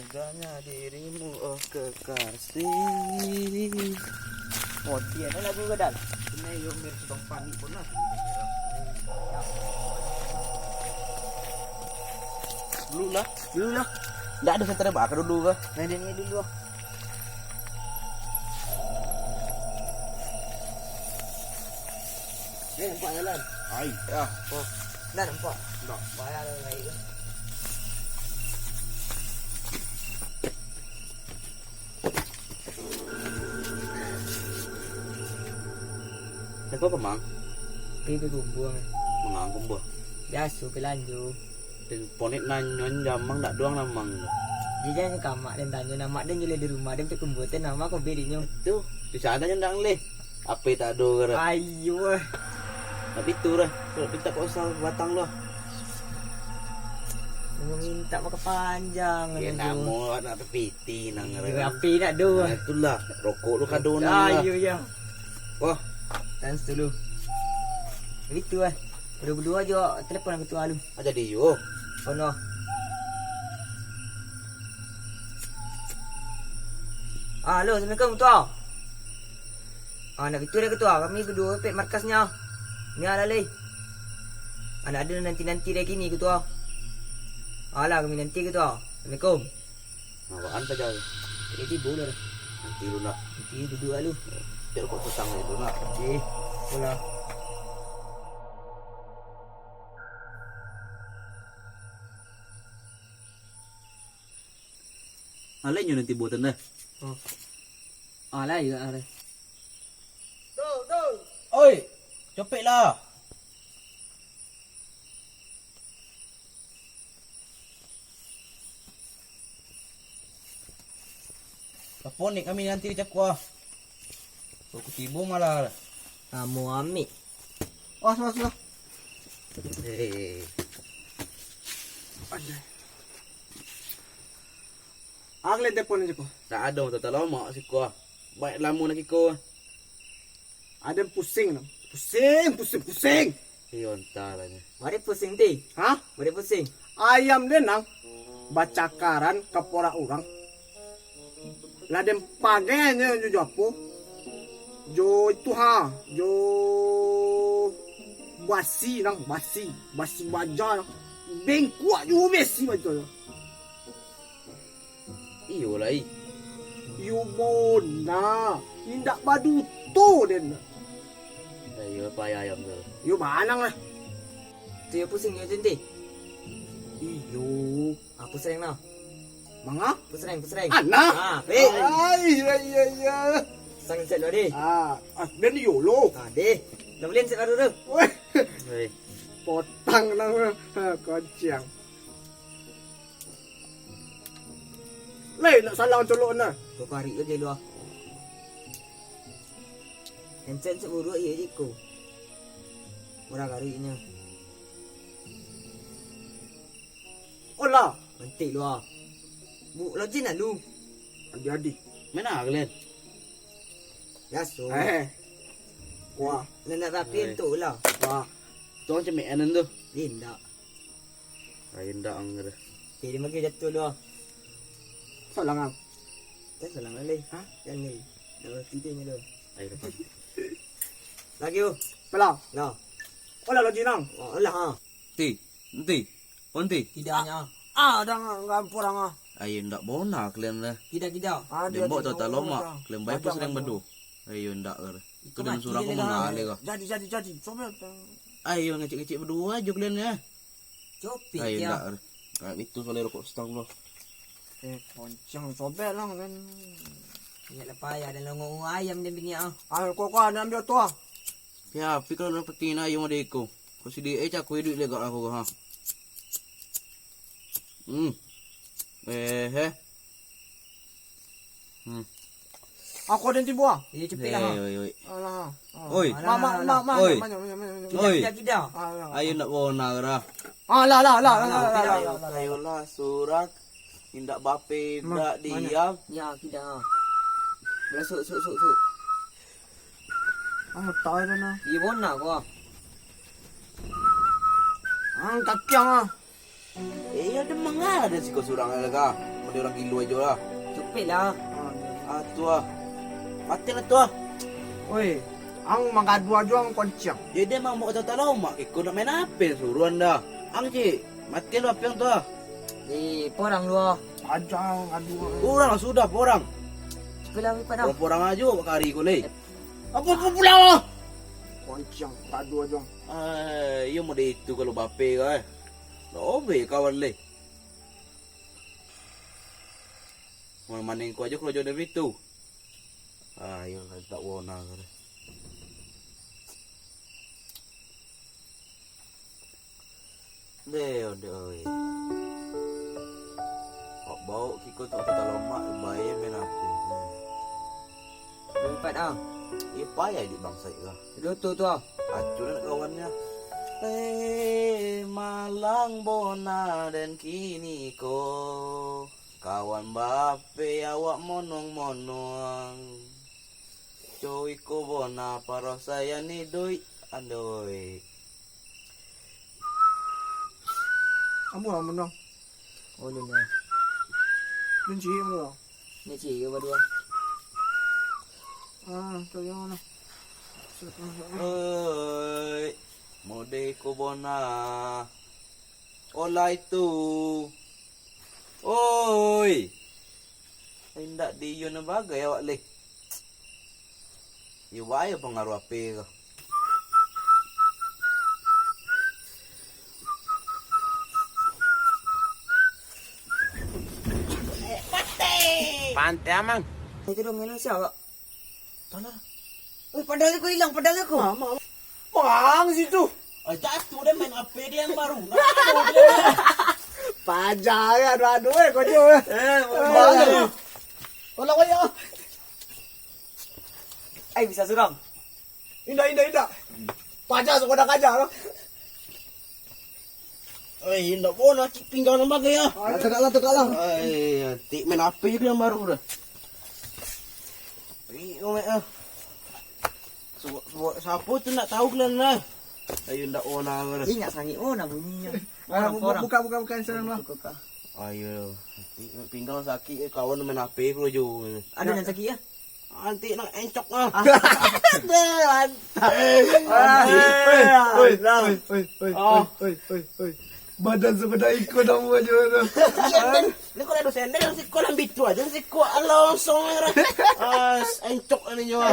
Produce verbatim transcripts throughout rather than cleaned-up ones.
Indahnya dirimu, oh kekasih. Oh, dia ada lagu gadal. Ini yo mir sebang panik pun lah. Dulu lah, dulu lah. Ndak ada saya terbakar dulu kah? Nah, dia ni dulu. Eh, nampak jalan. Ai, ah. Oh, dah nampak. Nampak. Payah lah naik tu. Dah kau kemang? Pi ka kubua. Mangang kubua? Biaso, pi lanjo. Den ponik nanyo jamang dak doang namang. Dia jangan kamak dan tanyo nama dan julai di rumah dan pi kubua teh nama kau bedinyo. Tu, di sana je ndak leh. Apo tak ado kara. Ayo. Tapi tu lah, kalau kita kok usah batang tu. Minta maka panjang. Ya, namo nak piti nang. Api nak do. Nah, itulah, rokok tu kado nang. Ayo ya. Wah, thanks dulu. Itu eh. Udah berdua aja telepon aku tu alu. Aja di yo. Oh no. Ah, halo, assalamualaikum, Ketua. Ah, nak gitu deh, Ketua. Kami kedua pek markasnya. Ni ala leh. Anak ada nanti-nanti deh kini, Ketua. Alah, kami nanti, Ketua. Assalamualaikum. Awak an paja. Jadi tibo lah. Nanti lu nak. Nanti duduk lah lu. Cek kok petang itu nak. Eh, pula. Alai nyo nanti buatan dah. Oh. Alai juga ada. Oi, copek lah. Lapo ni kami nanti di cakua. Kok tibo malah. Kamu amik. Wah, sudah, sudah. Hei. Aduh. Ang lente pon aja ko. Tak ada motor tak lama siko. Baik lama nak kiko. Ada pusing nang. Pusing, pusing, pusing. Iyo, entah lah ni. Mari pusing ti. Hah? Mari pusing. Ayam dia nang bacakaran ka porak urang. Lah den pagai nyo jo, jo apo? Jo itu ha, jo basi nang, basi, basi baja nang. Bengkuak juo besi baja nyo. Iyo lai. Iyo bona, indak baduto den. Iyo payah ayam tu. Iyo banang lah. Tu yo pusing yo tenti. Iyo. Ah, pusreng nah. Manga? Pusreng, pusreng. Anak? Ah, pe. Ai, iya, iya, iya. Sang set lo deh. Ah, ah, ben yo lo. Ah, deh. Dah boleh set baru tu. Weh. Hei. Potang nang, ha, konciang. Leh, nak salang colok nah. Kau karik aja lu ah. Encen seburuk iya je ko. Murah kariknya. Olah. Mantik lu ah. Bu, login lah lu. Adi-adi. Mana kalian? Biaso. Eh. Wah. Nak, nak rapi tu lah. Wah. Tu macam makanan tu. Indak. Ai, indak ang tu. Jadi magi jatuh lu ah. Salang ang. Kan salang lagi. Hah? Kan ni. Dah berhenti dia ni lu. Ai, depan. Lagi oh. Pelau. Lah. Olah login ang. Oh, olah ha. Ti, enti, onti. Tidaknya. Ah, dah nggak, nggak ampun ang ah. Ayo, ndak bona kalian lah. Kida, kida. Ah, dia, dia, oh, dah. Kalian baik pun sedang bedu. Ayo, ndak lah. Itu dah surang kau mengalir kau. Jadi, jadi, jadi. Coba. Ayo, ngecek-ngecek berdua aja kalian ya. Copik. Ayo, ndak lah. Kayak itu soalnya rokok setang lo. Eh, koncang sobek lah kan. Ingat lah payah dan longok ayam dan bini ah. Ah, kau, kau ada ambil tu ah. Ya, tapi kalau dapat tina ayam ada iko. Kau sidi eh cakui duit lega aku ha. Hmm. Eh, eh. Hmm. Aku ada tibo ah. Iya, cepik lah. Oi, oi, oi. Alah. Oi. Mak, mak, mak, mak. Oi. Oi. Tidak, tidak, tidak. Alah. Ayo nak bona dah. Alah, alah, alah, alah, alah, alah. Ayolah, surak. Indak bape, indak diam. Ya, tidak. Masuk, suk, suk, suk. Ah, tahu dah nah. Iya, bona kau. Ah, kaki ang ah. Eh, iyo, demang ah, ado siko surang lega. Ado urang gilo ajo lah. Capek lah. Ah, tu ah. Mati lah tu ah. Oi, ang manggaduah jo ang konciang. Jadi emang mau kata-kata lomak, iko nak main apo suruhan dah. Ang cik, mati lu apo yang tu ah. Eh, porang lu ah. Aja ang gaduah. Urang lah sudah, porang. Capek lah, lipat dah. Porang-porang ajo kari ko leh. Apo-apo pulang ah. Konciang, gaduah jo ang. Eh, iyo mode itu kalau bape ka eh. Lobe kawan leh. Maning ko ajo karajo dari tu. Ah, iyo lah, tak wona ko deh. Deh, deh, oi. Kok bau kiko tu kata lomak, bae main apo. Empat ah. Iyo payah di bangsa ka. Dua tu tu ah. Acun nak kawannya. Eh, malang bona den kini ko. Kawan bape awak monuang-monuang. Cowik ko bona parasaian ni, doi. Andoi. Amu lah monuang. Oh, ni lah. Ni cik monuang. Ni cik ke badua? Ah, tu yang mana? Oi, mode ko bona. Olah itu. Oi. Indak di iyo nan bagai awak leh. Iyo bae pangaruah ape ko. Pantai, Amang. Itu dong, minum siapa? Tanah. Eh, padahal aku hilang, padahal aku. Bang situ. Ay, jatuh deh, main ape deh yang baru. Paja ya, aduh, aduh, eh, kocok, eh. Eh, baru. Tolong, ayo. Ay, bisa suram. Indak, indak, indak. Paja, suka dah kaja, loh. Eh, indak bona, cik pinggang nambah gaya. Tegaklah, tegaklah. Ay, tik main ape deh yang baru dah. Ih, kau, Mek, ah. Suak, suak, siapo tu ndak tahu kalian lah. Ayo, ndak ona, Mek. Ih, ndak sangik ona bunyi. Orang, orang. Buka, buka, buka Instagram lah. Buka, buka. Ayo, pinggang sakik, eh, kawan main ape ko jo. Ada yang sakik ya? Nanti nak encok ah. Ah. Deh, mantap. Oi, oi, oi, oi, oi, oi, oi, oi. Badan sabana iko namonyo tu. Sendel. Ni kalau ada sendel, siko lah bitu aja, siko langsung. Ah, encok ni nyawa.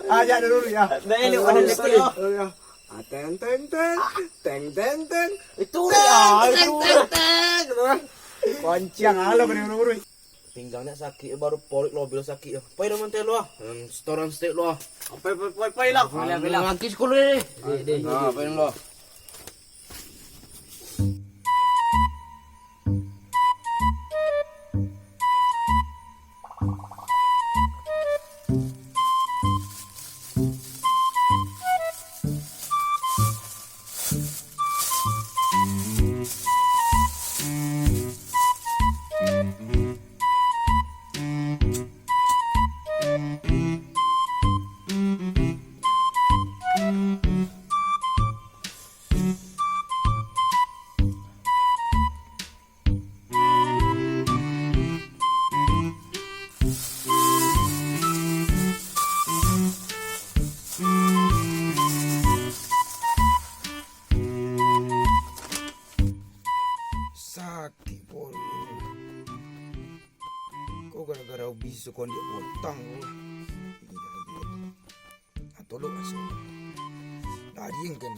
Ajak dulu ya. Dah, ni ada sendel. Oh, ya. Ah, teng, teng, teng. Teng, teng, teng. Itu dia, itu. Teng, teng, teng. Gitu kan. Konciang alo kena urui. Pinggang nyo sakik, baru porik lo bilo sakik. Pai lah mantai lo ah. Hmm, setoran stek lo ah. Pai, pai, pai, pai lah. Pai lah, pai lah. Nanti sekolah ni. Dek, dek, dek. Ah, pai lo. Sakik porik. Ko gara-gara ubi sakondiak botang ko lah. Gila, gila. Atau lo masuk. Daging kan.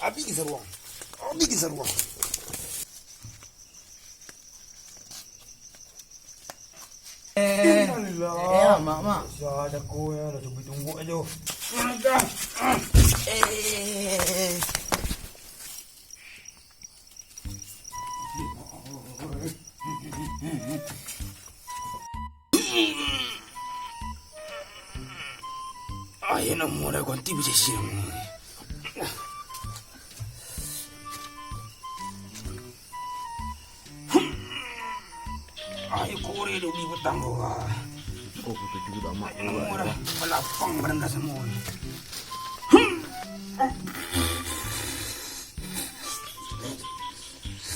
Abih saruang. Abih saruang. Eh, innalillah. Eh, mak, mak. Sia jago ya, dah cubi tungguk aja. Eh. Ayo namo dah ganti bisa siang. Di petang ko, ah. Kok putuih juo dah, Mak. Namo dah balapang badan dah samo.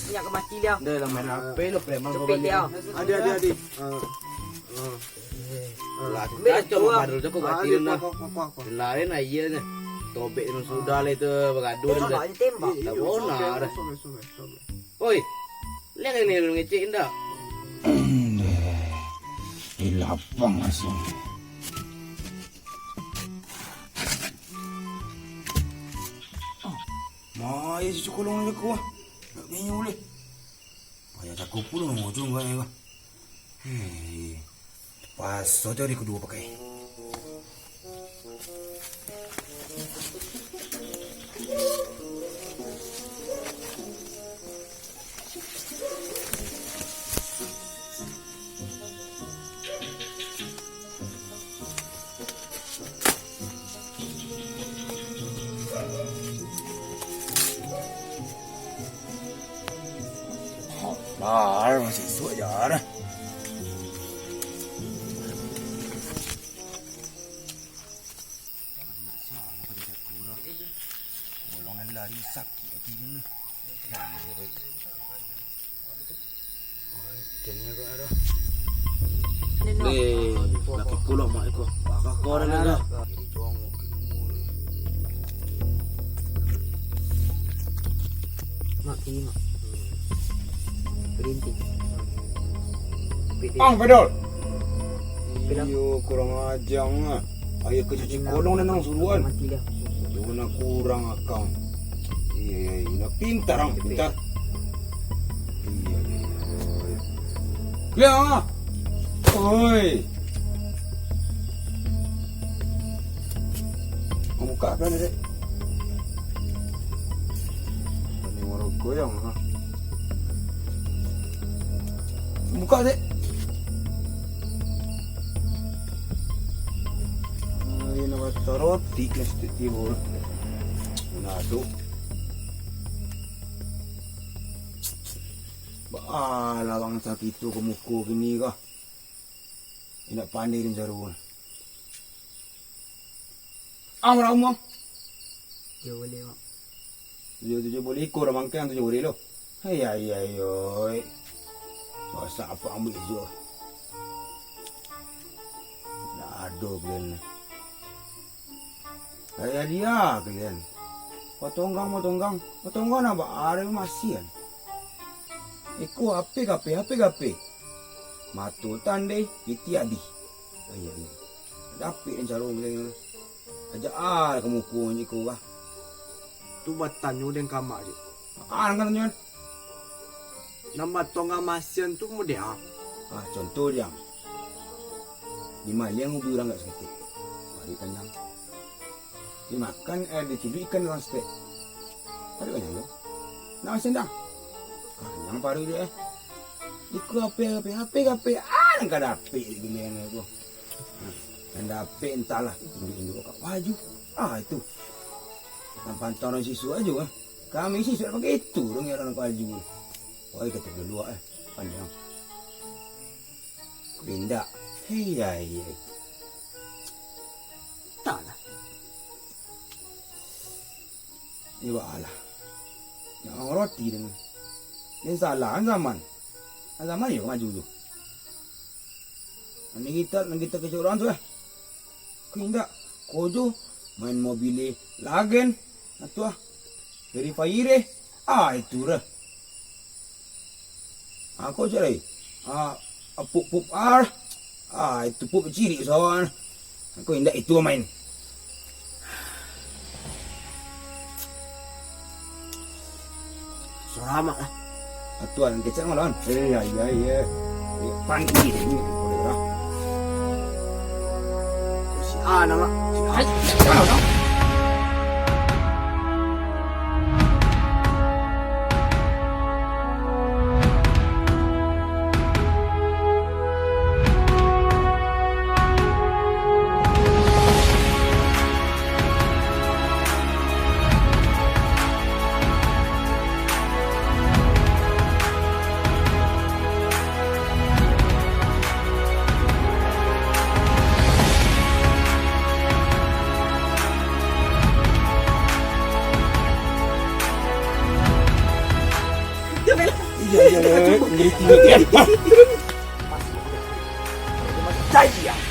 Minyak ka mati dia. Dah lah, main H P lo, preman. Cepet kau dia. Balik. Adi, adi, adi. Ah. Ah. Lah, ambil kacau tu, Mak Badul tu, kau ah, mati adi, dah. Kuah, kuah, kuah, kuah. Lain aja dah. Tobek yang sudah lah itu, bagaduh dah. Tembak je, tembak. Dah bona dah. Oke, oke, oke, oke. Oi, lihat ni, lu ngecek indak? Ndeh, di lapang asa. Mai si kolong ni ko, ah. Nak minyo leh. Payah cako pulo nang ujung ko, eh, ko. Hei. Paso cari kaduo pakai. Bar, masih isuak jar. Golongan lari sakik hati ni. Weh, laki pulo mak iko. Bakak kau dah lega. Mak, kini, Mak. Berhenti. Ang pedol. Bilang. Iyo, kurang ajar, ah. Ayo ka cuci kolong dan nang suruhan. Mati dah. Iyo, nak kurang akang. Iyo, iyo, iyo. Nak pintar, ang, pintar. Iyo, iyo, iyo. Bilang, ah. Oi. Buka apa ni, Dek? Ini orang goyang, ha. Buka, Dek. Ah, ini mata roti ni, Dek, tibo. Nah, tu. Baa lah bangsa kito ka muko kini kah? Indak pandai den saruo. Ah, bara umua? Tujuah baleh, Mak. Tujuah, tujuah baleh iko, urang mangkang tujuah baleh lo. Hai, ai, ai, oi. Masak apak ambiak juo. Ndak ado kalian ni. Kaya dia kalian. Patonggang, patonggang. Patonggang nambah ari masian. Iko ape kape, ape kape. Mato tandai, pitih abih. Iya, iya. Dapik den caro kalian. Ajak ah ka muko iko kah. Tu batanyo den ka amak je. Ah, kan tanyo. Nan batonggang masian tu model a? Ah, contoh diam. Dimaliang ubi urang agak saketek. Paruik kanyang. Dimakan, eh, diciluik ikan dalam saketek. Paruik kanyang tu. Nak masian dah. Kanyang paruik dia, eh. Iko ape, ape, ape, ape. Ah, nan ka dapik giliran tu. Nan dapik entahlah. Induk-induk ka baju. Ah, itu. Nan pantang urang sisuak ajo, eh. Kami sisuak pakai itu, urang ngirak ka baju. Wah, kata dulu, eh. Panjang. Indak. Hei, ai, ai. Entahlah. Iyo, baa lah. Ndak mangarati den. Den salah, an zaman. An zaman iyo maju tu. Nan kito, nan kito kecek urang tu, eh. Ko indak. Ko jo main mobil lagen. Atu ah. Dari Faire. Ah, itu dah. Ah, ko cari. Ah, ah, pup, pup, ah. Ah, itu pup cirik sawan. Ko indak itu main. Selamat lah. Atuan kecek malam. Eh, ya, ya, ya. Eh, panggil ini. Boleh lah. Si A nama. Si A. Hai, si A nama. Cai ah.